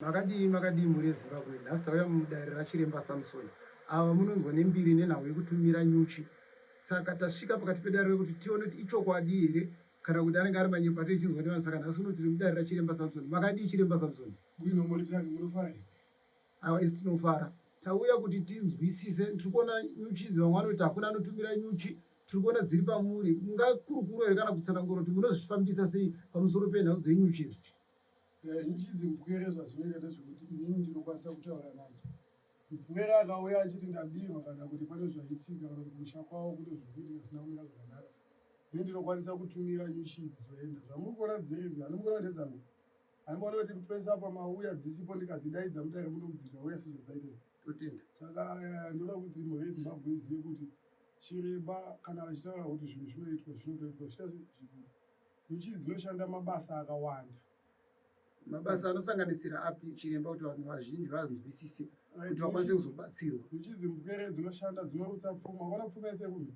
Makadii makadii mhuri yeZimbabwe nhasi tauya mudare raChiremba Samson ava munonzwa nembiri nenhau yekutumira nyuchi saka tasvika pakati pedare rekuti tione kuti ichokwadi here kana kuti anenge ari manyepo atiri chinzwa nevanhu saka nhasi uno tiri mudare raChiremba Samson makadii Chiremba Samson Bwino muritani munofara here? Aiwa isu tinofara tauya kuti tinzwisise tiri kuona nyuchi idzi vamwe vanoti hakuna anotumira nyuchi tiri kuona dziri pamuri mungakurukuro here kana kutsanangura kuti munozvifambisa sei pamusoro penhau dzenyuchi idzi Eh, nyuchi idzi mupwere zvazvinoita ndezvekuti inini ndinokwanisa kutaura nadzo. Mupwere akauya achiti ndabirwa kana kuti pane zvaitika kana kuti kumusha kwavo kune zviri kuitika zvisina kumira zvakanaka. Ini ndinokwanisa kutumira nyuchi idzi dzoenda. Zvamuri kuona dziri idzi, handimuri kuona ndedzangu. Handimboona kuti pese apa mauya dzisipo ndikadzidaidza mudare muno dzikauya sezvadzaita izvi. Totenda. Saka eh, ndoda kuti mhuri yeZimbabwe izive kuti chiremba kana vachitaura kuti zvinhu zvinoitwa zvinotoitwa zviita zvibuda. Nyuchi dzinoshanda mabasa akawanda. Mabasa anosanganisira api chiremba kuti vanhu vazhinji vanzwisise kuti vakwanise kuzobatsirwa? Nyuchi dzimupwere dzinoshanda dzinorutsa pfuma. Ukaona pfuma yese yerume,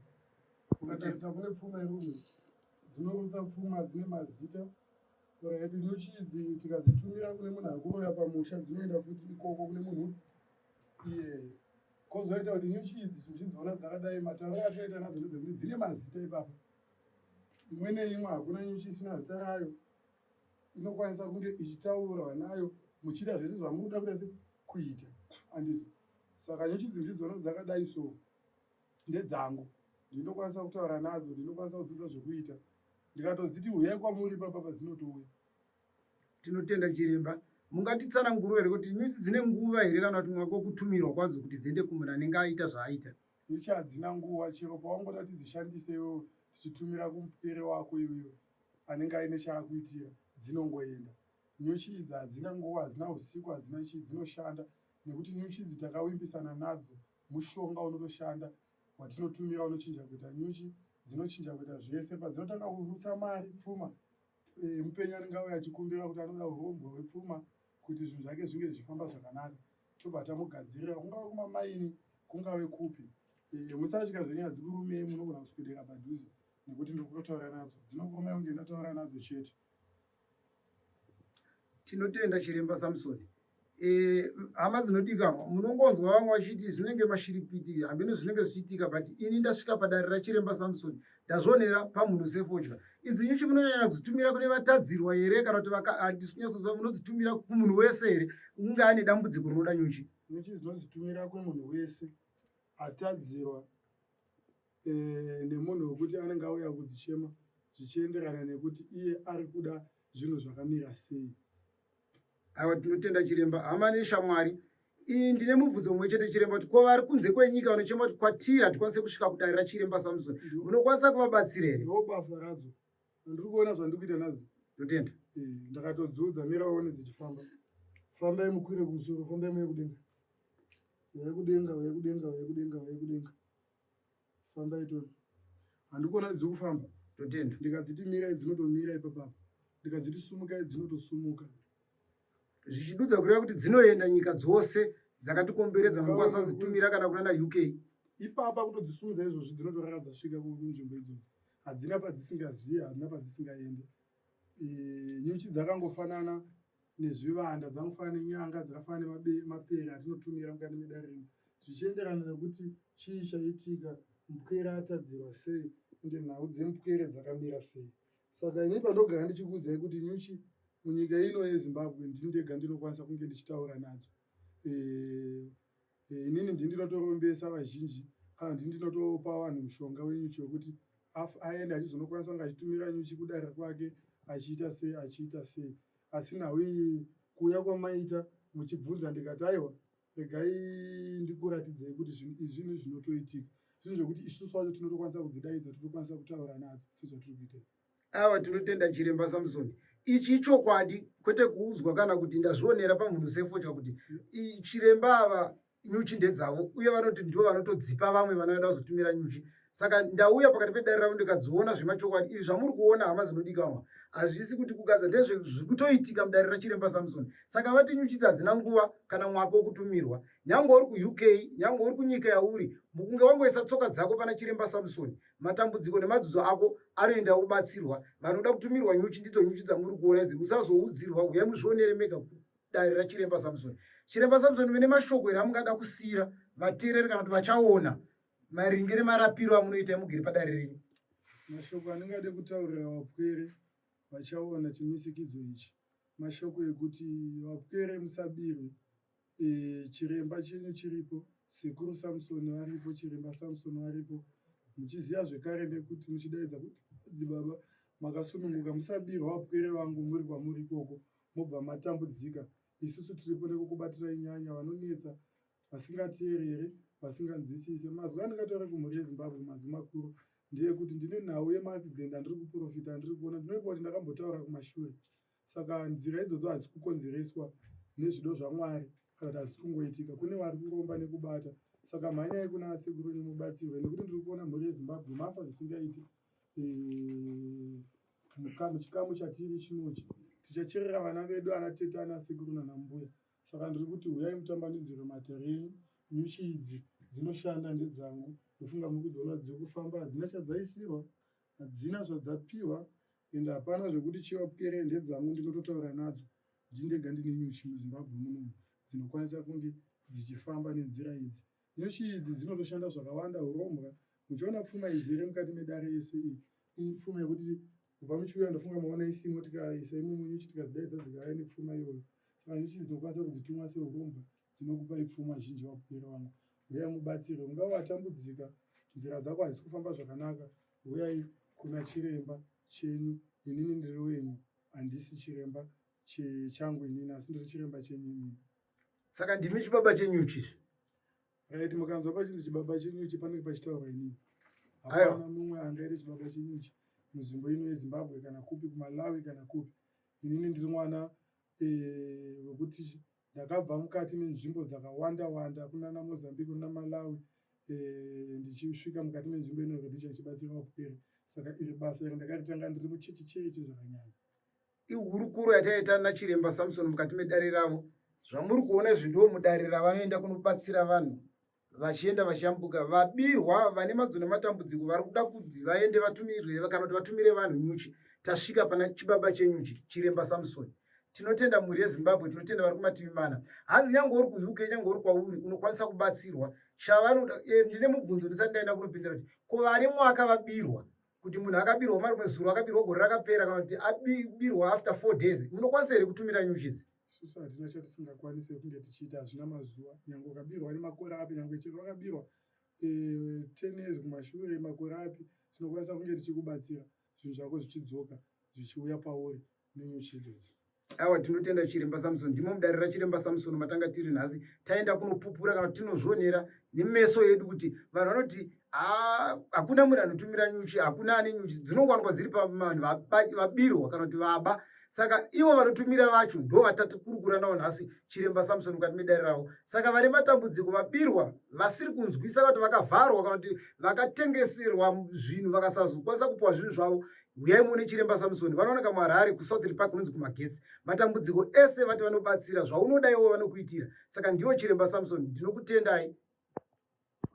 ukatarisa kune pfuma yerume, dzinorutsa pfuma dzine mazita. Right, nyuchi idzi tikadzitumira kune munhu ari kuroya pamusha dzinoenda futi ikoko kune munhu iyeye. Kozoita kuti nyuchi idzi muchidziona dzakadai matauriro atinoita nadzo ndedzekuti dzine mazita ipapa. Imwe neimwe hakuna nyuchi isina zita rayo inokwanisa kunge ichitaurwa nayo muchiita zvese zvamuri kuda kuita se kuita anditi saka nyuchi idzi ndidzona dzakadai so ndedzangu ndinokwanisa kutaura nadzo ndinokwanisa kudzidza zvekuita ndikatodziti huyai kwamuri ipapa padzinotouya. Tinotenda chiremba. Mungatitsanangurira here kuti nyuchi dzine nguva here kana kuti mwaka wekutumirwa kwadzo kuti dziende kumunhu anenge aita zvaaita? Nyuchi hadzina nguva chero pawangoda kuti dzishandise iwewe tichitumira kumupere wako iwewe anenge aine chaakuitira dzinongoenda. Nyuchi idzi hadzina nguva hadzina usiku hadzina chii dzinoshanda nekuti nyuchi idzi takawimbisana nadzo mushonga unotoshanda watinotumira unochinja kuita nyuchi dzinochinja kuita zvese padzinotanga kurutsa mari pfuma e, mupenyu anenge auya achikumbira kuti anoda urombwa hwepfuma kuti zvinhu zvake zvinge zvichifamba zvakanaka tobva tamugadzirira kungave kumamaini kungave kupi e, musatya zvenyu hadzikurumei munogona kuswedera padhuze nekuti ndiri kutotaura nadzo dzinokurumai kunge ndataura nadzo chete Tinotenda chiremba Samson. Eh, hama dzinodikanwa munongonzwa vamwe vachiti zvinenge mashiripiti hameno zvinenge zvichiitika but ini ndasvika padare rachiremba Samson ndazvionera pamhuno sefodya. Idzi nyuchi munonyanya kudzitumira kune vatadzirwa here kana kuti handisi kunyatsonzwa munodzitumira kumunhu wese here unge ane dambudziko rinoda nyuchi? Nyuchi dzinodzitumira kumunhu wese atadzirwa eh, nemunhu wekuti anenge auya kudzichema zvichienderana nekuti iye ari kuda zvinhu zvakamira sei. Aiwa tinotenda chiremba hama neshamwari. Iyi ndine mubvunzo mumwe chete chiremba kuti ko vari kunze kwenyika vanochema kuti kwatiri hatikwanise kusvika kudare rachiremba Samson munokwanisa kuvabatsira here? Ndo basa radzo. Ndiri kuona zvandiri kuita nadzo. Ndotenda. Eh, ndakatodziudza mira uone dzichifamba. Fambai mukwire kumusoro, fambai muye kudenga. Uyai kudenga, uyai kudenga, uyai kudenga, uyai kudenga. Fambai toni. Handikuona dziri kufamba. Totenda. Ndikadziti mirai dzinotomira ipapapa. Ndikadziti sumukai dzinotosumuka. Zvichidudza kureva kuti dzinoenda nyika dzose dzakatikomberedza munokwanisa kudzitumira kana kunana UK. Ipapa kutodzisumudza izvozvi dzinotorara dzasvika kunzvimbo idzodzo. Hadzina padzisingazive, hadzina padzisingaende. E, nyuchi dzakangofanana nezvivanda, dzangofanana nenyanga, dzakafanana nemapere atinotumira mukati medare rino. Zvichienderana nekuti chii chaitika, mupwere atadzirwa sei, ende nhau dzemupwere dzakamira sei. Saka ini pandogara ndichikuudzai kuti nyuchi munyika ino yeZimbabwe ndini ndega ndinokwanisa kunge ndichitaura nadzo. E, e, inini ndini ndinotorombesa vazhinji kana ndini ndinotopa vanhu mushonga wenyuchi wekuti aende achizonokwanisa kunge achitumira nyuchi kudare kwake achiita sei achiita sei. Asi nhau iyi kuuya kwamaita muchibvunza ndikati aiwa regai ndikuratidzei kuti zvinhu izvi zvinhu zvinotoitika zvinhu zvekuti isusu vacho tinotokwanisa kudzidaidza totokwanisa kutaura nadzo sezvatiri kuita. Awa tinotenda chiremba Samson. Ichi ichokwadi kwete kuudzwa kana kuti ndazvionera pamhuno sefodya kuti chiremba ava nyuchi ndedzavo uye vanoti ndivo vanotodzipa vamwe vanoda kuzotumira nyuchi. Saka ndauya pakati pedare ravo ndikadziona zvemachokwadi izvi zvamuri kuona hama dzinodikanwa hazvisi kuti kugaza ndezve zviri kutoitika mudare rachiremba Samson. Saka vati nyuchi idzi hadzina nguva kana mwaka wekutumirwa. Nyangwe uri kuUK, nyangwe uri kunyika yauri, mukunge wangoisa tsoka dzako pana chiremba Samson matambudziko nemadzudzo ako anoenda obatsirwa. Vanoda kutumirwa nyuchi ndidzo nyuchi dzamuri kuona idzi, musazoudzirwa, huyai muzvionere mega. mudare raChiremba Samson. Chiremba Samson, mune mashoko here amungada kusiira vateereri kana kuti vachaona maringe nemarapiro amunoita emugere padare renyu? Mashoko andingade kutaurira vapwere vachaona chimisikidzo ichi mashoko ekuti vapwere musabirwe. E, chiremba chenyu chiripo, Sekuru Samson varipo, Chiremba Samson varipo, muchiziva zvekare nekuti muchidaidza kuti dzibaba makasununguka. Musabirwa vapwere vangu muri kwamuri ikoko mobva matambudzika. Isusu tiripo nekukubatirai nyanya vanonetsa, vasingateerere, vasinganzwisise. Mazwi andingataura kumhuri yeZimbabwe, mazwi makuru ndeyekuti ndine nhau yemaaccident andiri kuprofita, andiri kuona. Ndinoipa kuti ndakambotaura kumashure, saka nzira idzodzo hadzisi kukonzereswa nezvido zvaMwari kana kuti hazisi kungoitika. Kune vari kuromba nekubata, saka mhanyai kuna asekuru enyu mubatsirwe, nekuti ndiri kuona mhuri yeZimbabwe mafa zvisingaiti. Muchikamu chatiri chinochi tichacherera vana vedu, ana tete, ana sekuru nanambuya. Saka ndiri kuti huyai mutambanudzirwe matare enyu. Nyuchi idzi dzinoshanda ndedzangu, ndofunga muri kudziona dziri kufamba, hadzina chadzaisirwa, hadzina zvadzapiwa, ende hapana zvekuti chiwapwere, ndedzangu, ndinototaura nadzo. Ndindega ndine nyuchi muZimbabwe munomu dzinokwanisa kunge dzichifamba nenzira idzi. Nyuchi idzi dzinotoshanda zvakawanda, urombwa. Muchiona pfuma izere mukati medare yese iyi, ipfuma yekuti kubva muchiuya ndofunga maona isimo, tikaisa imomo nyuchi tikadzidaidza dzikauya nepfuma iyoyo. Saka nyuchi dzinokwanisa kudzitumwa seurombwa, dzinokupai pfuma zhinji. Vapwere vangu, huyai mubatsirwe. Ungava watambudzika, nzira dzako hadzisi kufamba zvakanaka, huyai kuna chiremba chenyu. Inini ndiri wenyu, handisi chiremba changu inini, asi ndiri chiremba chenyu inini. Saka ndimi chibaba chenyuchi? Right, mukanzwa pachinzi chibaba chenyuchi panenge pachitaurwa inini. Hapana mumwe angaite chibaba chenyuchi munzvimbo ino yeZimbabwe kana kupi, kuMalawi kana kupi. Inini ndiri mwana wekuti ndakabva mukati menzvimbo dzakawanda wanda, kunana Mozambique, kuna Malawi, ndichisvika mukati menzvimbo ino Rhodesia ndichibatsira vapwere. Saka iri basa iri ndakaritanga ndiri muchechi cheche zvakanyanya. Ihurukuro yataita naChiremba Samson mukati medare ravo. Zvamuri kuona izvi ndo mudare ravanoenda kunobatsira vanhu vachienda vachiyambuka vabirwa, vane madzo nematambudziko, vari kuda kuti vaende vatumirwe kana kuti vatumire vanhu nyuchi. Tasvika pana chibaba chenyuchi, Chiremba Samson. Tinotenda mhuri yeZimbabwe, tinotenda vari kumativi mana. Hanzi nyange uri kuUK, nyange uri kwauri, unokwanisa kubatsirwa. Chavanoda, ndine mubvunzo ndisati ndaenda kunopindura kuti ko vane mwaka vabirwa, kuti munhu akabirwa marimwe zuro, akabirwa gore rakapera, kana kuti abirwa after 4 days, munokwanisa here kutumira nyuchi idzi? Isusu hatina chatisingakwanise kunge tichiita, hazvina mazuva. Nyange ukabirwa nemakore api, nyange chero wakabirwa 10 years kumashure, makore api, tinokwanisa kunge tichikubatsira zvinhu zvako zvichidzoka zvichiuya pauri nenyuchi idzodzi. Aiwa, tinotenda Chiremba Samson. Ndimo mudare raChiremba Samson matanga tiri nhasi. Taenda kunopupura kana tinozvionera nemeso edu kuti vanhu vanoti hakuna munhu anotumira nyuchi, hakuna ane nyuchi, dzinongowanikwa dziri pavanhu vabirwa kana kuti vaba. Saka ivo vanotumira vacho ndo vatatikurukura navo nhasi, Chiremba Samson mukati medare ravo. Saka vane matambudziko, vabirwa, vasiri kunzwisa kuti vakavharwa kana kuti vakatengeserwa zvinhu vakasazokwanisa kupiwa zvinhu zvavo, huyai muone Chiremba Samson. Vanooneka muHarare kuSouthern Park kunonzi kumagetsi. Matambudziko ese vati vanobatsira, zvaunoda iwo vanokuitira. Saka ndiwo Chiremba Samson, ndinokutendai.